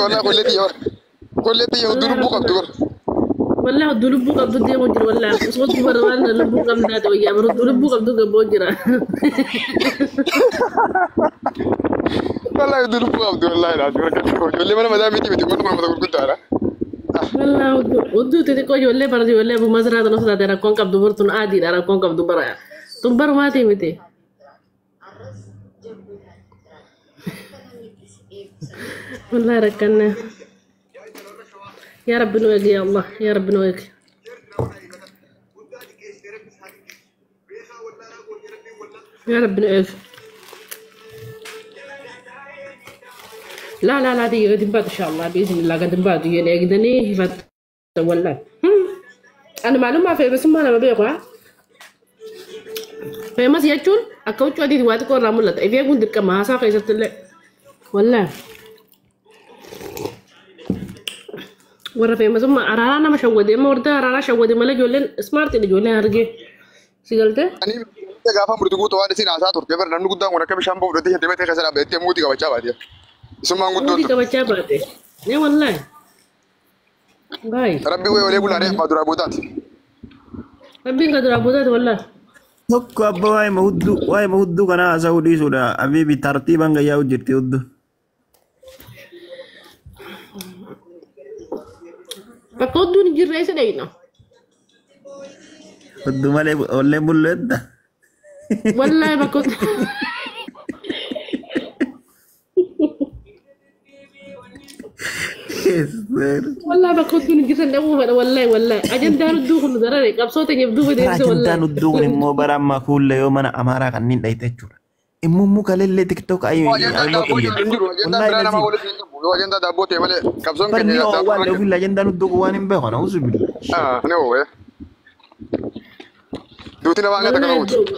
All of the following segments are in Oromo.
Wallahi qolleetti yoo qolleetti yoo Wallahi lubbuu qabdu rakkina. bara. Wallahi hudduu lubbuu qabdu deemu jira wallahi. Osoo dubara waan lubbuu qabdu taate wayyaa bara hudduu lubbuu qabdu gabboo jira. Wallahi hudduu lubbuu qabdu wallahi laatu rakkate. Ijoollee mana madaa miti miti kun mana gurguddaadha. Wallahi hudduu xixiqqoo ijoollee bara ijoollee abu masraa tan osoo taate rakkoon qabdu bara tun adiidha rakkoon qabdu bara. Tun barumaatii miti. Wallahi rakkanne. Yaa Rabbi nu eegi yaa Allah yaa Rabbi nu eegi. Yaa Rabbi nu eegi. لا لا لا دي قد بعد ان شاء الله باذن الله قد بعد يعني اقدني فت والله. انا معلومه في بس ما انا ببيعها فيمس jechuun akka huccuu adiiti waa xiqqoo irraa mul'ata. Ifee kun dirqama haasaa keessatti illee. Wallah warra feemasummaa araaraa nama shawwade amma warra araaraa shawwade malee ijoolleen ismaartiidha ijoolleen argee si galtee. Ani gaafa murti guutuu waan isin haasaa turte bara namni guddaan kun akka bishaan ba'u fudhatee deemee keessa dhaabbattee muutii qabachaa baate. Isummaan guddoon Muutii turte. qabachaa baate. Nee wallahi. Baay. Rabbi wayii olee bulaaree abbaa duraa boodaati. Rabbiin ka duraa boodaati wallahi. Tokko abba waa'ee hudduu kanaa haasa'uu dhiisuudha. Abiibi tartiibaan gayyaa jirti hudduu. Bakka hudduun hin jirre eessa dhayina? Hudduu malee ollee bulleedda. Wallahi bakka wallahi bakka hudduun hin jirre dhabuu fedha wallahi wallahi. Ajandaan hudduu kun darare qabsoo teenyeef duuba Bara deemse ajandaan wallahi. hudduu kun immoo bara ammaa kuullee yoo mana amaaraa kanneen dhayite jechuudha. Immoo mukalellee tiktok Yoo ajandaa ayyoo daabboo xiyyeera. jiru hin jiru. Ajandaan Wallahi biraa namaa lazim. walitti hin qabu. Yoo ajandaa daabboo ta'e malee qabsoon Barni keenya yoo daabboo awwaalle irra ofii ajandaan hudduu kun waan hin beeku ana usu billee. Ah, ni oowwe. Duuti nama hanga takka Wallahi dhowwutu.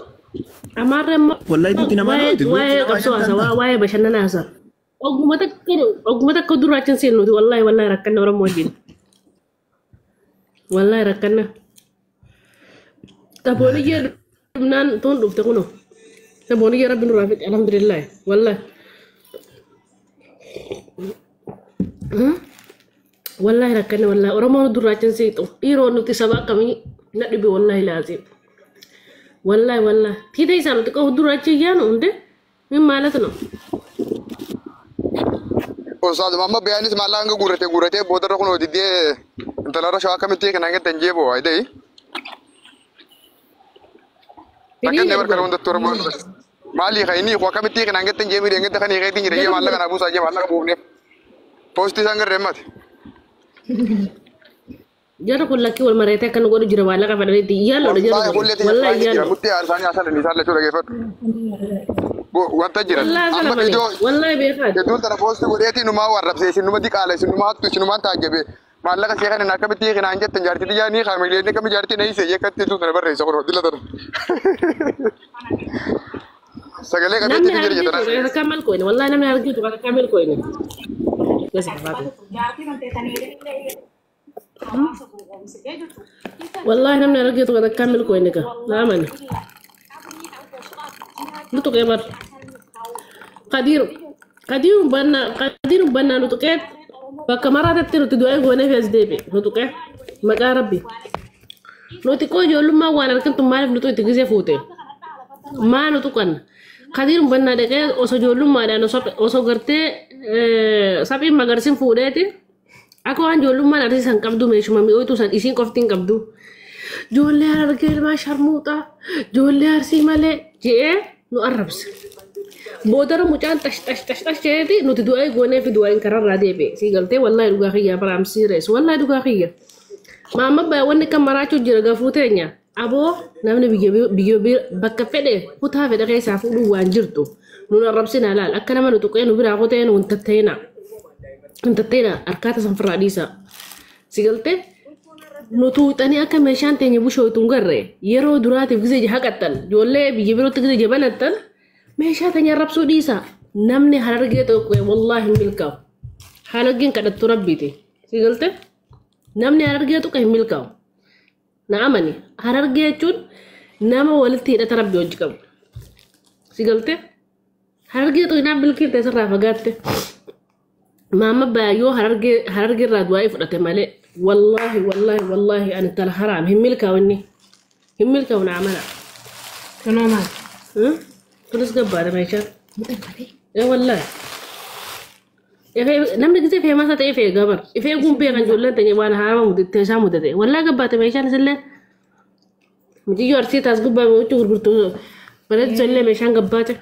Amaarri amma Wallahi duuti namaa waa'ee dhowwiti. Duuti waa'ee nama qabsoo ajandaan haasaa ta'a. waa'ee bashannana haasaa. Oguma takka duraacha hin seennuti wallahi wallahi rakkanna Oromoo wajjin. Wallahi rakkanna. Tabooniyyee dhumnaan tuun dhufte kunoo. Tabooniyyee rabbi nurraa fixe alhamdulillahi wallahi. Wallahi rakkanna wallahi Oromoon duraacha hin seexu. Dhiiroo nuti saba akkamii na dhibe wallahi laazim. Wallahi wallahi. Tiita isaa nuti qabu duraacha iyyaanu hunde min maalatu no. Ustaaz amma biyaanis maallaqa hanga guurratee guurratee boodarra kun hojii intalarra shawaa akkamitti kanaan gadi hin jeeboo ayidee. Finiin Rakkanne barkara ergoon. hundattuu Oromoon maali kan inni akkamitti kanaan gadi hin jeemii deengedda kan hiikeetiin jira Garuu maallaqa naa buusaa jee maallaqa buufneef. Poostii isaan garree mati. Jara kun lakkii wal mareetee akka nu godhu jira maallaqa fedhaniitti yaalloodha jarri Wallahi kun qulleetti wallahi jira yaallo mutti isaanii haasaan isaan lachuu dhageeffadhu. Wanta jiran wallahi amma salafani viidiyoo wallahi beekaati hedduun tana poostii godheetii numaa warrabse isin numa diqaala isin numa hattu isin numaan taajjabe maallaqa ishee kana akkamitti kanaan jettan jaartii xiyyaa ni kaamileen akkami jaartii na hiise jekkatti tun tana barreessa kun dila tana. Sagalee namni qabeetti jira argitu jettan. kan akka milkooyne wallahi namni argitu kan akka milkooyne bas baatu wallahi namni argitu kan akka milkooyne ka naamani nutuqee bar qadiiru qadiiru banna qadiiru banna nutuqee bakka maraatatti nuti du'aa goonee fi as deebi nutuqee maqaa rabbi nuti qoo ijoollummaa waan argamtu maaliif nutu itti gisee fuute maa nutu qanna kadiir bannaa dhaqee osoo ijoollummaadhaan osoo gartee saphiin magarsiin fuudheeti akka waan ijoollummaan arsiisan qabdu meeshuma mi'ooytu san isiin qofti hin qabdu. Ijoollee harargee ilmaa sharmuuxaa ijoollee arsii malee je'ee nu arrabse. Boodara mucaan xash xash xash xash je'eeti nuti du'aa goonee fi du'aa kararraa deebi'e. Sii galtee wallahi dhugaa kiyyaa baraamsiirees wallahi dhugaa kiyya. Maamma baa wanni kan maraachuu jira gafuu teenya. Aboo namni biyya biyya bakka fedhe kutaa fedhe keessaa fuudhuu waan jirtu. Nun arrabsina laal akka nama nu tuqee nu biraa kutee nu hin tatteenaa. Hin tatteenaa harkaata sanfirraa dhiisaa. Si galtee nu tuuxanii akka meeshaan teenya bushootu hin garre yeroo duraatiif gisee haqattan ijoollee biyya birootti gisee jabanattan meeshaa teenya arrabsuu dhiisaa. Namni harargee tokko wallaahi hin milkaa'u. Harargeen kadhattu rabbiiti. Si galtee namni harargee tokko hin milkaa'u. Na amani harargee jechuun nama walitti hidhata rabbi hojii qabu. Si galtee harargee tokko naan milkiin ta'e sirraa fagaatte. Maama baay'oo harargee irraa du'aa fudhate malee wallaahi wallaahi wallaahi ani tala haraam hin milkaa'u inni hin milkaa'u na amana. Kunoo maal? Kunis gabbaadha meeshaan. Muxanfatee. Ee wallaahi. Namni gisee feemasa ta'e fe'e gabar. Ifee gumbee kan ijoolleen ta'e waan haaraa mudate isaa mudate. Wallaahi gabbaate meeshaan isillee. Muciyyoo arsii taas gubbaa huccuu gurgurtu bareedu illee meeshaan gabbaate.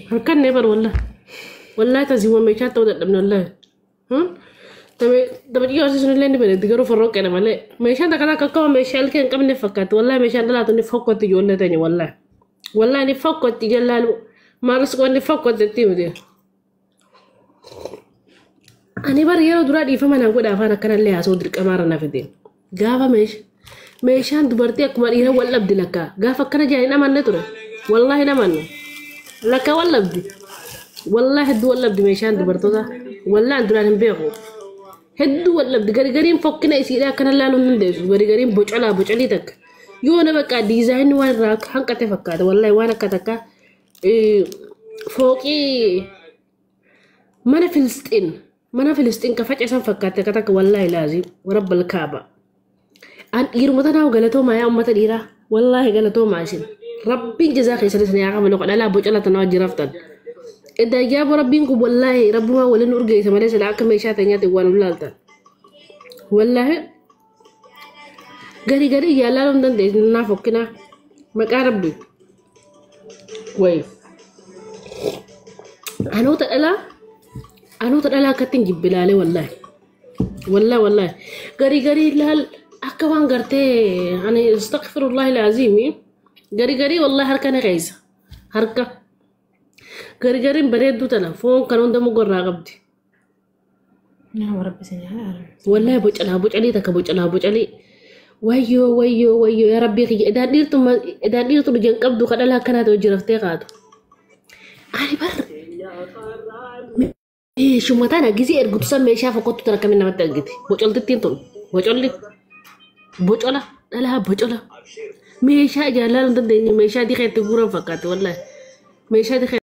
Harkanne bar wallaahi. Wallaahi tasiiwwan meeshaa ta'uu dadhabne wallaahi. Muciyyoo arsii sunillee ni bareeddi garuu forroqqeedha malee. Meeshaan takka takka akkama meeshaa ilkee hin qabne fakkaatti. Wallaahi meeshaan dhalaatu ni fokkotti ijoollee ta'e wallaahi. Wallaahi ni fokkotti jallaalu. Maalis qoonni fokkotti itti miti. Ani bar yeroo duraa dhiifama naan godha afaan akkanallee haasa'u dirqamaarra na fide. Gaafa meeshaan dubartii akkuma dhiira wal dhabdi lakkaa. Gaafa akkana jedhan hin amanne ture. Wallaahi hin amanne. Lakkaa wal dhabdi. Wallaahi hedduu wal dhabdi meeshaan dubartoota. Wallaahi duraan hin beeku. Hedduu wal dhabdi. Garigariin fokkina isiidhaa akkana laaluu hin dandeessu. Garigariin bocolaa bocolii takka. Yoo na bakka diizaayinii waan irraa hanqate fakkaata. Wallaahi waan akka takka fooqii mana Filisxiin. Mana Filisxiin ka facasan fakkaate akka takka wallaahi laazim warabbal kaaba. An dhiiruma tanaa galatoomaa yaa uummata dhiiraa wallaahi galatoomaa isin. Rabbiin jazaa keessan isin yaa qabalu dhalaa bocola tanaa wajjin. Edda yaaboo rabbiin kun wallaahi rabbumaa waliin urgeessa malee sila akka meeshaa teenyaatti waan ulaaltan. Wallaahi garii garii yaalaa hin dandeessu naa fokkinaa maqaa rabbi. Wayi. Anoota dhalaa anoota dhalaa akkatti hin jibbilaalee wallaahi. Wallaahi wallaahi garii garii laal akka waan gartee ani astaghfirullahi alaaziimi garii garii wallaahi harka na keessa harka garii gariin bareedduu tana foon kan hunda mugorraa qabdi. Nama rabbi isin haa araarsu. Wallaahi bocolaa bocolii takka bocolaa bocolii wayyoo wayyoo wayyoo yaa rabbii kiyya edaan dhiirtu ijaan qabdu ka dhalaa akkanaati hojii raftee kaatu. Ani bar meeshuma tana gisee ergitu san meeshaa fokkottu tana akkamiin namatti argite bocoltittiin tun bocolli bocola dhalaa bocola meeshaa ijaan laaluu hin dandeenye meeshaa diqee itti guuran fakkaate wallaahi meeshaa diqee.